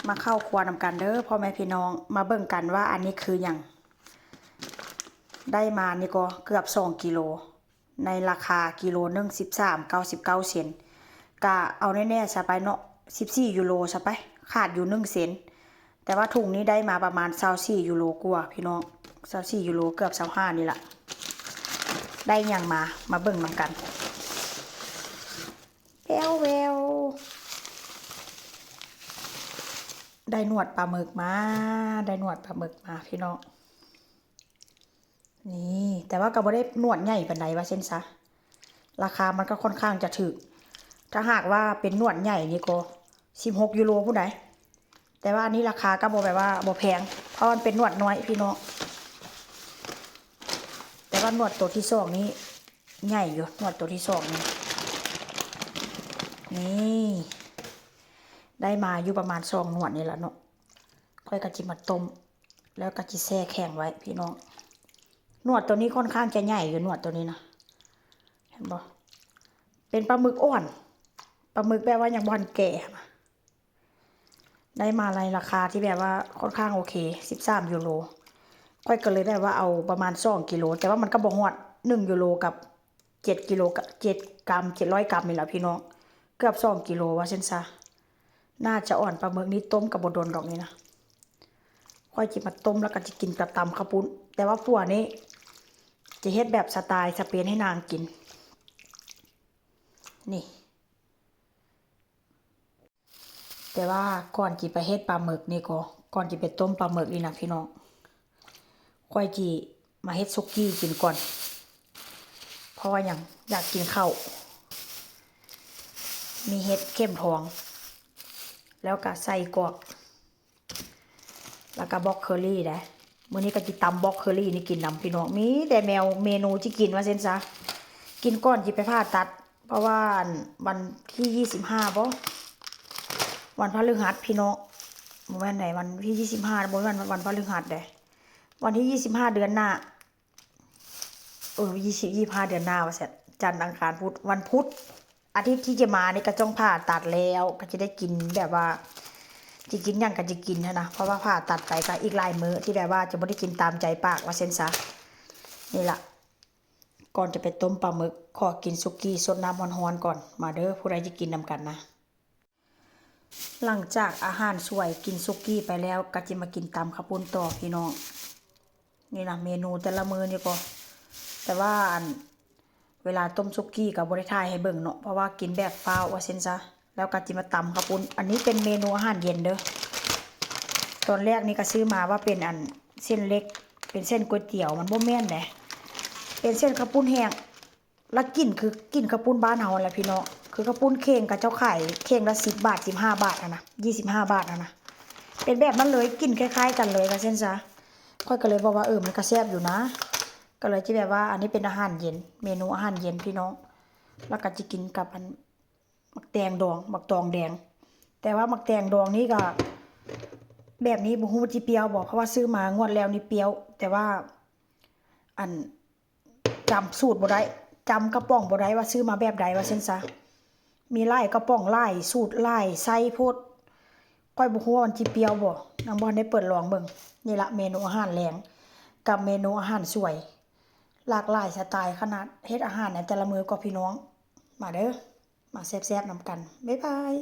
ມາເຂົ້າຄົວນຳກັນເດີພໍ່ແມ່ພີ່ນ້ອງ ມາເບິ່ງກັນວ່າອັນນີ້ຄືຫຍັງ. ໄດ້ມານີ້ກໍເກືອບສອງກິໂລ ໃນລາຄາກິໂລໜຶ່ງ ສິບສາມ ເກົ້າສິບເກົ້າເຊັນ. ກະເອົາແນ່ໆຊະໄປເນາະ ສິບສີ່ຢູໂຣຊະໄປ ຂາດຢູ່ໜຶ່ງເຊັນ. ແຕ່ວ່າຖົງນີ້ໄດ້ມາປະມານຊາວສີ່ຢູໂຣກວ່າພີ່ນ້ອງ ຊາວສີ່ຢູໂຣ ເກືອບຊາວຫ້ານີ້ລະ. ໄດ້ຫຍັງມາ ມາເບິ່ງນຳກັນ. ແວວໆ ໄດ້ໜວດປາໝຶກມາ ໄດ້ໜວດປາໝຶກມາພີ່ນ້ອງ. ນີ້ ແຕ່ວ່າກໍບໍ່ໄດ້ໜວດໃຫຍ່ປານໃດວ່າຊັ້ນຊະ ລາຄາມັນກໍຄ່ອນຂ້າງຈະຖືກ. ຖ້າຫາກວ່າເປັນໜວດໃຫຍ່ນີ້ກໍສິບຫົກຢູໂຣພຸ້ນໃດ໋. ແຕ່ວ່າອັນນີ້ລາຄາກໍບໍ່ແບບວ່າບໍ່ແພງ ເພາະມັນເປັນໜວດນ້ອຍພີ່ນ້ອງ. ແຕ່ວ່າໜວດໂຕທີສອງນີ້ໃຫຍ່ຢູ່ ໜວດໂຕທີສອງນີ້. ນີ້ ໄດ້ມາຢູ່ປະມານສອງໜວດນີ້ລະເນາະ. ຂ້ອຍກໍຊິມາຕົ້ມ ແລ້ວກໍຊິແຊ່ແຂງໄວ້ພີ່ນ້ອງ. ໜວດໂຕນີ້ຄ່ອນຂ້າງຈະໃຫຍ່ຢູ່ ໜວດໂຕນີ້ນະ ເຫັນບໍ່? ເປັນປາໝຶກອ່ອນ ປາໝຶກແບບວ່າຍັງບໍ່ທັນແກ່ຫັ້ນນະ. ໄດ້ມາໃນລາຄາທີ່ແບບວ່າຄ່ອນຂ້າງໂອເຄ ສິບສາມຢູໂຣ. ຂ້ອຍກໍເລີຍແບບວ່າເອົາປະມານສອງກິໂລ ແຕ່ວ່າມັນກໍບໍ່ຮອດໜຶ່ງຢູໂຣກັບເຈັດກິໂລ ເຈັດກຣາມ ເຈັດຮ້ອຍກຣາມນີ້ລະພີ່ນ້ອງ ເກືອບສອງກິໂລວ່າຊັ້ນຊະ. ໜ້າຈະອ່ອນ ປາໝຶກນີ້ຕົ້ມກໍບໍ່ດົນດອກນີ້ນະ. ຂ້ອຍຊິມາຕົ້ມ ແລ້ວກໍຊິກິນກັບຕຳເຂົ້າປຸ້ນ ແຕ່ວ່າຜົວນີ້ຈະເຮັດແບບສະໄຕສະເປນໃຫ້ນາງກິນ ນີ້. ແຕ່ວ່າກ່ອນຊິໄປເຮັດປາໝຶກນີ້ກໍ ກ່ອນຊິໄປຕົ້ມປາໝຶກນີ້ນະພີ່ນ້ອງ ຂ້ອຍຊິມາເຮັດສຸກີ້ກິນກ່ອນ. ເພາະວ່າຫຍັງ? ຢາກກິນເຂົ້າ. ມີເຫັດເຂັມທອງ ແລ້ວກະໄສ້ກວກ ແລ້ວກະບຣອກເຄີຣີເດ້. ມື້ນີ້ກໍຊິຕຳບຣອກເຄີຣີນີ້ກິນນຳພີ່ນ້ອງ. ມີແຕ່ແນວເມນູຊິກິນວ່າຊັ້ນຊະ. ກິນກ່ອນຊິໄປຜ່າຕັດ ເພາະວ່າອັນ ວັນທີຊາວຫ້າບໍ ວັນພະລືຫັດພີ່ນ້ອງ. ບໍ່ແມ່ນໃດ ວັນທີຊາວຫ້າ ບໍ່ແມ່ນວັນພະລືຫັດເດ້ ວັນທີຊາວຫ້າເດືອນໜ້າ. ເອີ ຊາວຫ້າເດືອນໜ້າວ່າຊັ້ນ ຈັນ ອັງຄານ ພຸດ ວັນພຸດ ອາທິດທີ່ຈະມານີ້ກໍຕ້ອງຜ່າຕັດແລ້ວ ກໍຈະໄດ້ກິນແບບວ່າ ຊິກິນຫຍັງກໍຈະກິນຫັ້ນນະ ເພາະວ່າຜ່າຕັດໄປກໍອີກຫຼາຍມື້ທີ່ແບບວ່າຈະບໍ່ໄດ້ກິນຕາມໃຈປາກວ່າຊັ້ນຊະ. ນີ້ລະ ກ່ອນຈະໄປຕົ້ມປາໝຶກ ຂໍກິນສຸກີ້ສົດນ້ຳຮ້ອນໆກ່ອນ. ມາເດີ ຜູ້ໃດຈະກິນນຳກັນນະ. ຫຼັງຈາກອາຫານສວຍ ກິນສຸກີ້ໄປແລ້ວ ກໍຈະມາກິນຕຳເຂົ້າປຸ້ນຕໍ່ພີ່ນ້ອງ. ນີ້ນະ ເມນູແຕ່ລະມື້ນີ້ກໍ ແຕ່ວ່າອັນ ເວລາຕົ້ມສຸກີ້ກໍບໍ່ໄດ້ຖ່າຍໃຫ້ເບິ່ງເນາະ ເພາະວ່າກິນແບບຟ້າວວ່າຊັ້ນຊະ. ແລ້ວກໍຈະມາຕຳເຂົ້າປຸ້ນ ອັນນີ້ເປັນເມນູອາຫານເຢັນເດີ. ຕອນແລກນີ້ກໍຊື້ມາວ່າເປັນອັນ ເສັ້ນເລັກ ເປັນເສັ້ນກ໋ວຍຕຽວ ມັນບໍ່ແມ່ນເດ້ ເປັນເສັ້ນເຂົ້າປຸ້ນແຫ້ງ. ລະກິ່ນຄືກິ່ນເຂົ້າປຸ້ນບ້ານເຮົາຫັ້ນແຫຼະພີ່ນ້ອງ ຄືເຂົ້າປຸ້ນເຄັ່ງ ເຂົາເຈົ້າຂາຍເຄັ່ງລະສິບບາດ ສິບຫ້າບາດຫັ້ນນະ ຊາວຫ້າບາດຫັ້ນນະ ເປັນແບບນັ້ນເລີຍ ກິ່ນຄ້າຍໆກັນເລີຍວ່າຊັ້ນຊະ. ຂ້ອຍກໍເລີຍບອກວ່າ ເອີ ມັນກໍແຊບຢູ່ນະ ກໍເລີຍຈະແບບວ່າ ອັນນີ້ເປັນອາຫານເຢັນ ເມນູອາຫານເຢັນພີ່ນ້ອງ. ລະກໍຈະກິນກັບອັນ ໝາກແຕງດອງ ໝາກຕອງແດງ. ແຕ່ວ່າໝາກແຕງດອງນີ້ກໍ ແບບນີ້ບໍ່ຮູ້ວ່າຊິປ່ຽວບໍ່ ເພາະວ່າຊື້ມາງວດແລ້ວນີ້ປ່ຽວ ແຕ່ວ່າ ອັນ ຈຳສູດບໍ່ໄດ້ ຈຳກະປ໋ອງບໍ່ໄດ້ວ່າຊື້ມາແບບໃດວ່າຊັ້ນຊະ. ມີຫຼາຍກະປ໋ອງ ຫຼາຍສູດ ຫຼາຍໄຊໂພດ ຂ້ອຍບໍ່ຮູ້ວ່າມັນຊິປ່ຽວບໍ່ ຍັງບໍ່ທັນໄດ້ເປີດລອງເບິ່ງ. ນີ້ລະເມນູອາຫານແລງກັບເມນູອາຫານສວຍ ຫຼາກຫຼາຍສະໄຕຂະໜາດ ເຮັດອາຫານໃນແຕ່ລະມື້ກໍພີ່ນ້ອງ. ມາເດີ ມາແຊບໆນຳກັນ ບາຍບາຍ.